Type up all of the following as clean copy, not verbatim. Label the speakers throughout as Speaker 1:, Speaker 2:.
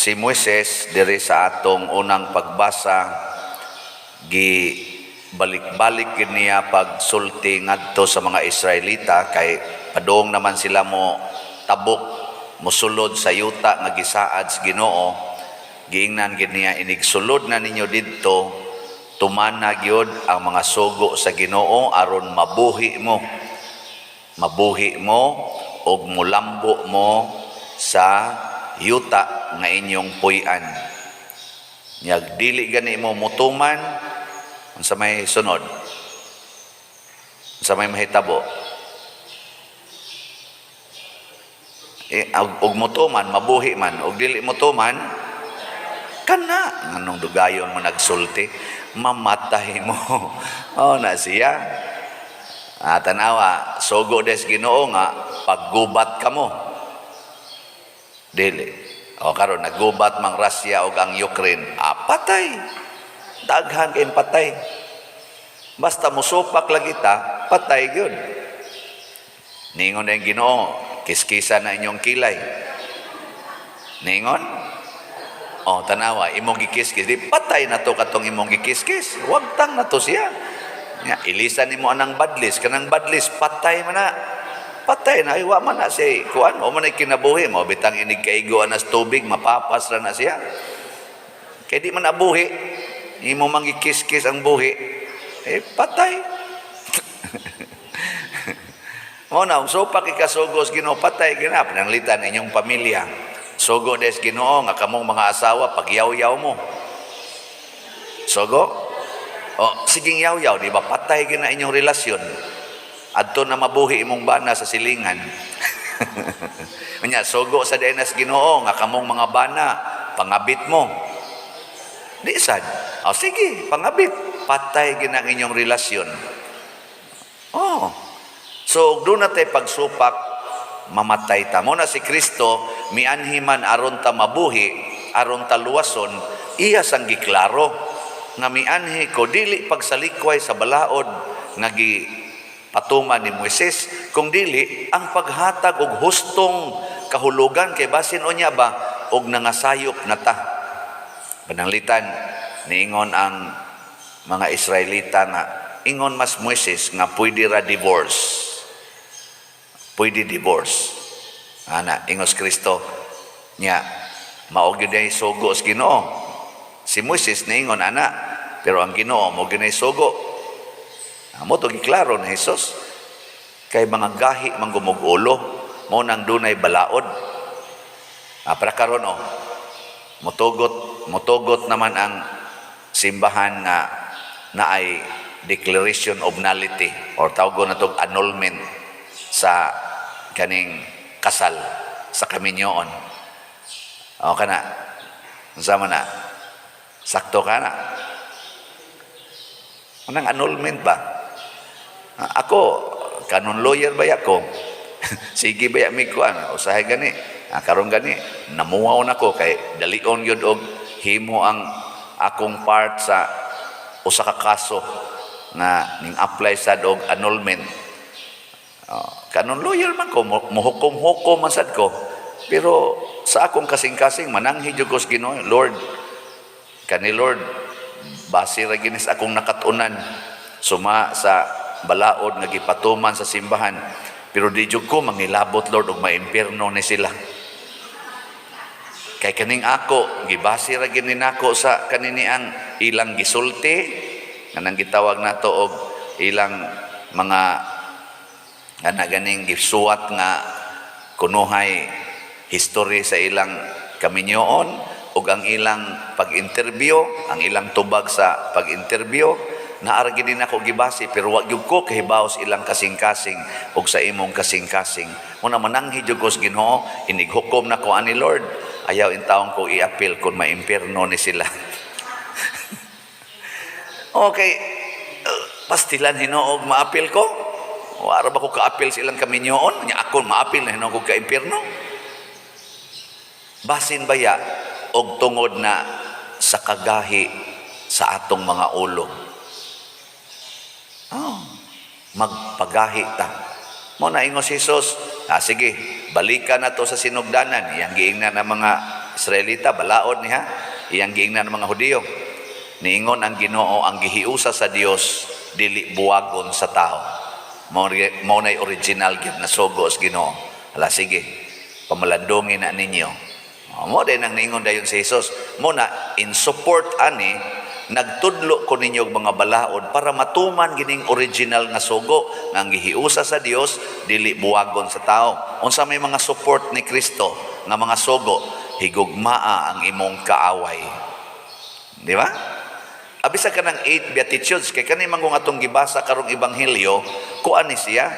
Speaker 1: Si Moises diri sa atong unang pagbasa, gi balik-balik gid niya pagsulti ngadto sa mga Israelita kay padung naman sila mo tabok, mosulod sa yuta nga gisaad sa Ginoo. Giingnan gid niya, "Inigsulod na ninyo didto, tumana gyud ang mga sugo sa Ginoo aron mabuhi mo, mabuhi mo ug mulambo mo sa yuta nga inyong puy-an. Nyag dili gani mo mutuman, unsa may sunod? Unsa may mahitabo?" Eh, og mutuman, mabuhi man. Og dili mutuman, kana nganong dugayon mo nagsulti, mamatay mo. Oh, na siya. Ah, tanawa, sugo des Ginoo nga paggubat kamo. Dili. O karon naggubat mang Russia og ang Ukraine, ah, patay. Daghan kay patay. Basta musupak lagi ta, patay gyud. Ningon na yung Ginoo, "Kiskisa na inyong kilay." Ningon? Oh, tanawa, imong gikiskis, di patay na to katong imong gikiskis. Wagtang na to siya. Nga, ilisan nimo anang badlis, kanang badlis patay man na. Patay na, ay, wa man na si kuan, o man ay kinabuhi mo, bitang inig kaigo anas tubig, mapapas ra na siya. Kay di man nabuhi, imo mang gikiskis ang buhi, eh patay. Mo na, kung supak ikasugos Ginoo, patay gina, pananglitan inyong pamilya. Sugo des Ginoo nga kamong mga asawa pagyaw-yaw mo. Sugo? O, siging yaw-yaw, di ba patay gina inyong relasyon? Adto na mabuhi imong bana sa silingan. Unya, sugo sa dinas Ginoo nga kamong mga bana, pangabit mo. Di sad. O sige, pangabit. Patay gina ang inyong relasyon. Oh. So, doon na tayo pagsupak, mamatay ta. Mo na si Kristo, mianhi man aron ta mabuhi, aron ta luwason, iya sang giklaro nga mianhi ko dili pagsalikway sa balaod nga gipatuman ni Moises, kung dili ang paghatag og hustong kahulugan kay basin unya ba og nangasayop na ta. Pananglitan, niingon ang mga Israelita nga ingon mas Moises nga pwede ra divorce. Pwede divorce. Ana, ingos Kristo nya, mao gyud ay sugo sa Ginoo. Si Moises niingon ana, pero ang Ginoo mo gyud ay sugo. Amo to giklaro ni Jesus. Kay mga gahi man gumugulo, mo nang dunay balaod. Ah, para karon oh, mutugot mutugot naman ang simbahan nga naay declaration of nullity or tawag na tog annulment sa kaning kasal sa kaminyoon. O kana. Unsa man na? Sakto ka na. Anong annulment ba? Ah, ako, canon lawyer ba ko? Sige ba mi kuan, usahay gani. Ah, karon gani namuaw na ko kay dalion gyud og himo ang akong part sa usa ka kaso nga ning apply sad og annulment. Oh, canon lawyer man ko, muhukom-hukom man sad ko. Pero sa akong kasing-kasing mananghi jud ko sa Ginoo, "Lord, kani Lord, base ra ginis akong nakatunan suma sa balaod nga gipatuman sa simbahan. Pero di jud ko mangilabot, Lord, og maimpierno ni sila. Kay kaning ako, gibase ra gini nako sa kanini ang ilang gisulti, kanang gitawag nato og ilang mga ana ganing gisuwat nga kunuhay history sa ilang kaminyoon ug ang ilang pag-interview, ang ilang tubag sa pag-interview, naa ra gid nako gibase, pero wa gyud ko kahibaw sa ilang kasing-kasing ug sa imong kasing-kasing. Muna mananghi jud ko sa Ginoo, inighukom nako ani Lord, ayaw intawon ko i-appeal kung maimpierno ni sila." Okay, pastilan hinuog maapil ko. Wara ba ko ka-apil sa ilang kaminyoon? Nya ako maapil na hinuog ko ka-impierno. Basin baya og tungod na sa kagahi sa atong mga ulo. Oh, magpagahi ta. Mo na ingos Jesus, ah, sige, balikan na to sa sinugdanan. Yang giingnan ng mga Israelita, balaod niya, iyang giingnan ng mga Hudiyo. Niingon ang Ginoo, ang gihiusa sa Dios dili buwagon sa tao. Mao na'y original gyud na sugo sa Ginoo. Hala, sige, pamalandungin na ninyo. Oh, mao din ang niingon dayon si Jesus. Mao na in support ani, nagtudlo ko ninyo og mga balaod para matuman gining original nga sugo nga ang gihiusa sa Dios dili buwagon sa tao. Unsa may mga support ni Kristo nga mga sugo? Higugmaa ang imong kaaway. Di ba? Abisa ka ng eight Beatitudes, kay kani man kung atong gibasa karong ebanghelyo, kuan ni siya,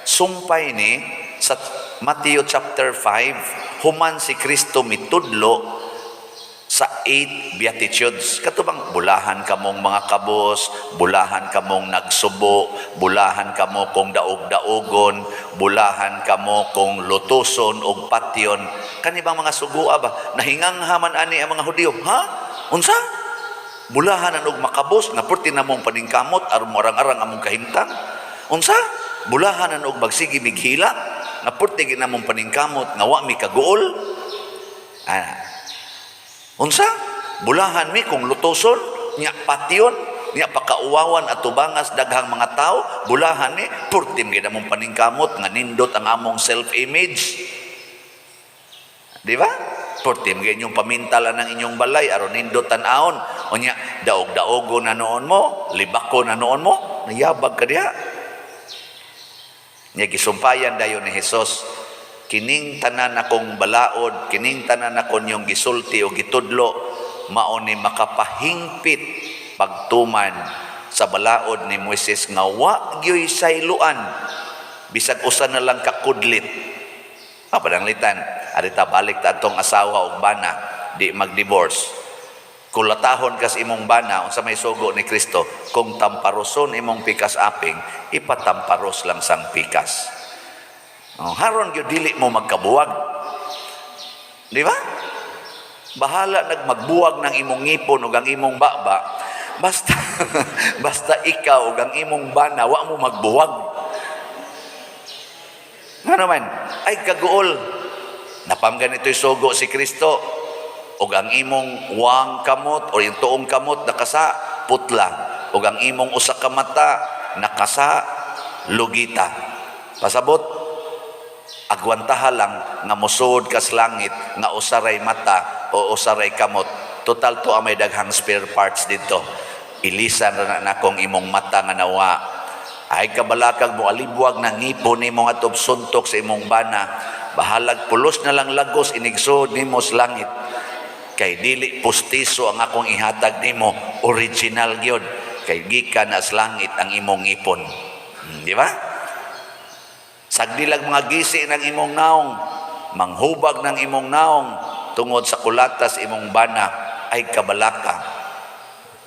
Speaker 1: sumpay ni sa Matthew chapter 5, human si Kristo mitudlo sa eight Beatitudes. Katubang bulahan kamong mga kabos, bulahan kamong nagsubo, bulahan kamo kung daog-daogon, bulahan kamo kung lutuson og patyon. Kani bang mga sugua ba? Nahingangha man ani ang mga Hudiyo. Ha? Unsa? Bulahan og makabos nga perti namong paningkamot aron moarang-arang among kahimtang. Unsa? Bulahan og magsige mighilak nga perti gid namong paningkamot nga wa mi kaguol. Ah. Unsa? Bulahan mi kung lutuson, nya patyon, nya pakauwawan at tubangas daghang mga tao, bulahan mi perti gid among paningkamot nga nindot ang among self-image. Di ba? Perti mga inyong pamintal ng inyong balay aron nindot tan-awon. Unya daog-daogo na noon mo, libako na noon mo, nayabag ka diha. Nya gisumpayan dayon ni Jesus, kining tanan akong balaod, kining tanan ako niyong gisulti o gitudlo, mao ni makapahingpit pagtuman sa balaod ni Moises nga wa gyoy sayloan bisag usa na lang kakudlit. Ah, pananglitan, arita balik ta atong asawa og bana, di mag-divorce. Kulatahon kas imong bana, unsa may sugo ni Kristo, kung tamparoson imong pikas aping, ipatamparos lang sang pikas. Oh, haron gyud dili mo magkabuwag. Di ba? Bahala nagmagbuwag ng imong ngipon ug ang imong baba. Basta basta ikaw ug ang imong bana wa mo magbuwag. Nga naman, ay kaguol. Napam ganito'y sugo si Kristo. Ug ang imong wang kamot o yung tuong kamot nakasa putla. Ug ang imong usa ka mata nakasa lugita. Pasabot, agwantaha lang nga mosuod kas langit nga usaray mata o usaray kamot. Total to may daghang spare parts dito. Ilisan ra na nakong imong mata nga nawa. Ay kabalakag mo alibwag ng ngipon nimo nga suntok sa imong bana. Bahalag pulos na lang lagos inigsuod nimo sa langit. Kay dili pustiso ang akong ihatag nimo, original gyud. Kay gikan na sa langit ang imong ngipon. Di ba? Sagdilag mga gisi ng imong naong, manghubag ng imong naong, tungod sa kulatas imong bana, ay kabalaka.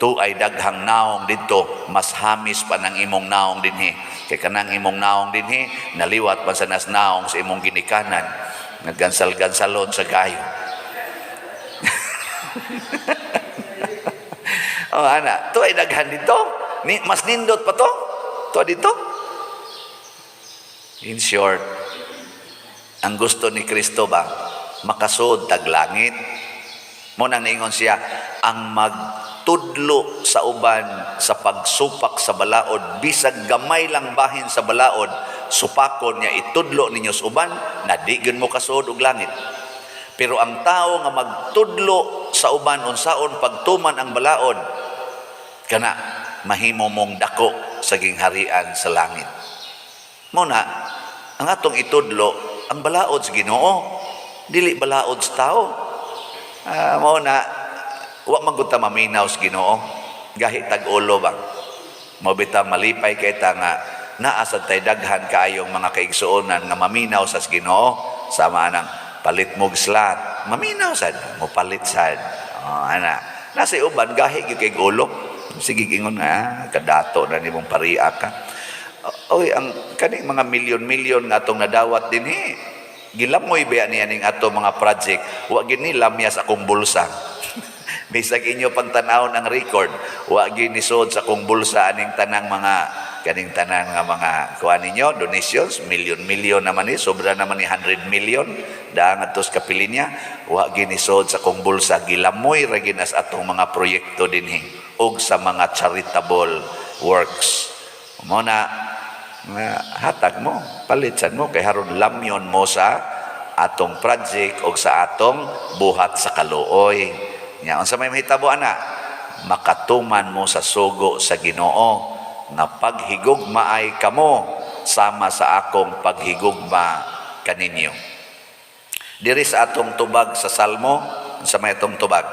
Speaker 1: Tu ay daghang naong dito, mas hamis pa ng imong naong dinhi. Kay kanang imong naong dinhi, naliwat pa sa nas naong sa imong ginikanan. Naggansal-gansalon sa gayo. Oh, ana, to ay daghan dito. Ni, mas nindot pa to. To dito. In short, ang gusto ni Kristo ba, makasud tag langit. Mao nang niingon siya, ang magtudlo sa uban sa pagsupak sa balaod, bisag gamay lang bahin sa balaod, supakon niya itudlo ninyo sa uban, na di gyud mo kasuod og langit. Pero ang tao nga magtudlo sa uban unsaon pagtuman ang balaod, kana mahimo mong dako sa gingharian sa langit. Mao na ang atong itudlo ang balaod sa Ginoo, dili balaod sa tao. Ah, mao na wa man gud ta maminaw sa Ginoo, gahi tag ulo ba. Mao bitaw malipay kay ta nga naa sad tay daghan kaayong mga kaigsuonan nga maminaw sa Ginoo, sama anang palit mo og slot, maminaw sad, mo palit sad. Oh, ana. Nasa uban gahi gyud kay ulo. Sige ingon nga kadato na nimong paria ka. Oy, ang kaning mga milyon-milyon nga atong nadawat dinhi. Gilamoy ba niya ning ato mga project? Wa gyud ni lamya sa akong bulsa. Bisag inyo pang tan-awon ang record, wa gyud ni sud sa akong bulsa aning tanang mga kaning tanan nga mga kuan ninyo, donations, million-million naman ni, sobra naman ni 100 million daan ngadto sa kapilinya. Wa ginisod sa kong bulsa, gilamoy ra ginas atong mga proyekto dinhi ug sa mga charitable works. Mo na nga hatag mo, palitsan mo kay haron lamyon mo sa atong project o sa atong buhat sa kaluoy. Nya unsa may mahitabo ana? Makatuman mo sa sugo sa Ginoo nga paghigugmaay kamo sama sa akong paghigugma kaninyo. Diri sa atong tubag sa Salmo, unsa may atong tubag?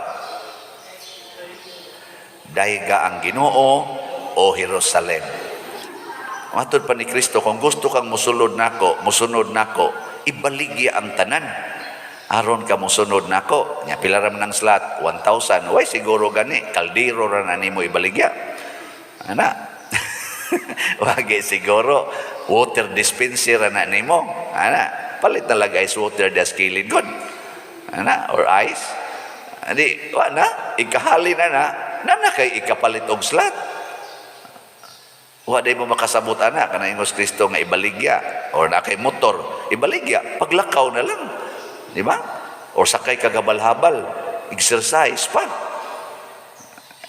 Speaker 1: Dayga ang Ginoo, o Jerusalem. Matod pa ni Kristo, kung gusto kang musulod nako, musunod nako, ibaligya ang tanan. Aron ka musunod nako, nya pila ra man ang slot? 1,000. Way siguro gani, kaldero ra na nimo ibaligya. Ana. Wagi siguro, water dispenser ra na nimo. Ana, palit talaga ice water das kilid good. Ana, or ice. Adi, wa na, ikahalin na na, na kay ikapalit og slot. Wa day mo makasabot ana kana ingos Kristo nga ibaligya or na kay motor, ibaligya, paglakaw na lang. Di ba? Or sakay ka gabal-habal, exercise pa.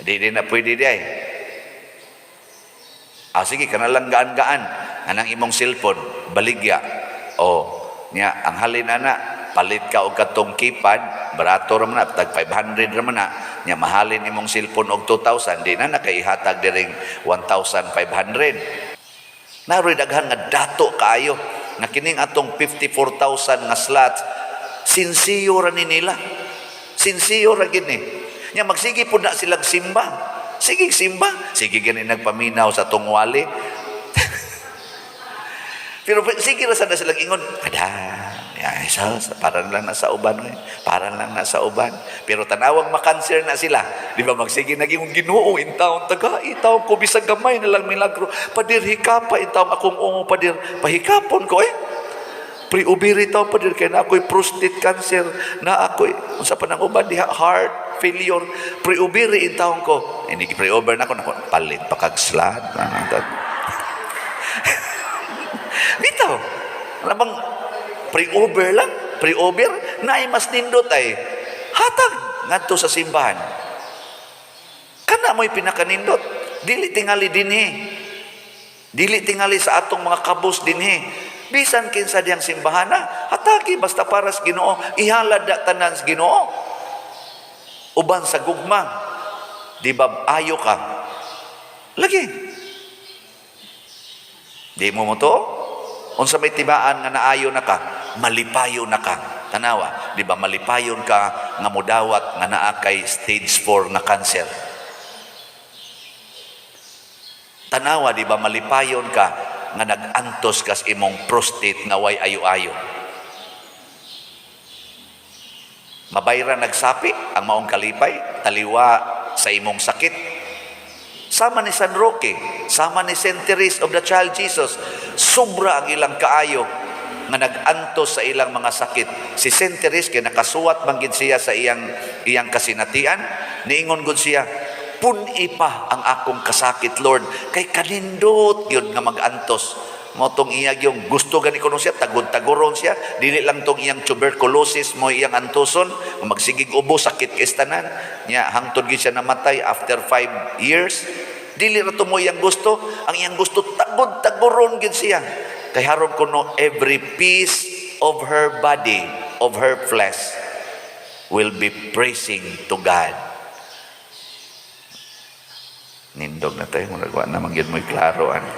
Speaker 1: Di di na pwede di ay. Ah, sige, kana lang gaan-gaan. Anang imong cellphone, baligya. O, niya, ang halin ana, palit ka og katong keypad, barato ra man na, tag 500 ra man na. Nya mahalin imong cellphone og 2,000, di na nakaihatag diring 1,500. Naroy daghan nga dato kaayo nga kining atong 54,000 nga slots, sinsiyo ra ni nila. Sinsiyo ra gid ni. Nya magsige pud na silang simba. Sige simba, sige gani nagpaminaw sa tungwali. Pero sige ra sana silang ingon, ada, ya, sa, para lang nasa uban, eh. Para lang nasa uban. Pero tanawang makanser na sila. Di ba magsige naging Ginoo in taon taga itaw ko bisag gamay na lang milagro. Padir hikapa in taon akong ungo, padir pahikapon ko eh. Pre-ubiri taw padir kay na ako'y prostate cancer, na ako'y unsa pa nang uban diha, heart failure. Pre-ubiri in taon ko. Ini pre-over na ako nako, palit pa kag slot. Bitaw. Ano bang pre-over lang? Pre-over? Na ay mas nindot ay hatag ngadto sa simbahan. Kana mo'y pinakanindot. Dili tingali dinhi. Dili tingali sa atong mga kabus dinhi. Bisan kinsa diyang simbahan na, hatagi basta para sa Ginoo, ihalad da tanan sa Ginoo. Uban sa gugma. Di ba ayo ka? Lagi. Di mo mo to? Unsa may tibaan nga naayo na ka, malipayo na ka. Tanawa, di ba malipayon ka nga mudawat nga naa kay stage 4 nga cancer. Tanawa, di ba malipayon ka nga nag-antos kas imong prostate nga way ayo-ayo. Mabayra nagsapi ang maong kalipay, taliwa sa imong sakit. Sama ni San Roque, sama ni Saint Therese of the Child Jesus, sobra ang ilang kaayo nga nag-antos sa ilang mga sakit. Si Saint Therese kay nakasuwat man gid siya sa iyang iyang kasinatian, niingon gud siya, "Pun-i pa ang akong kasakit, Lord, kay kanindot gyud nga mag-antos." Mao tong iya yung gusto gani kuno siya, tagod-tagoron siya, dili lang tong iyang tuberculosis mo iyang antoson, magsigig ubo, sakit kay tanan. Nya hangtod gid siya namatay after 5 years. Dili ra to mo iyang gusto, ang iyang gusto tagod-tagoron gid siya. Kay haron kuno every piece of her body, of her flesh will be praising to God. Nindog na tayo, murag wa na man gyud mo'y klaro an.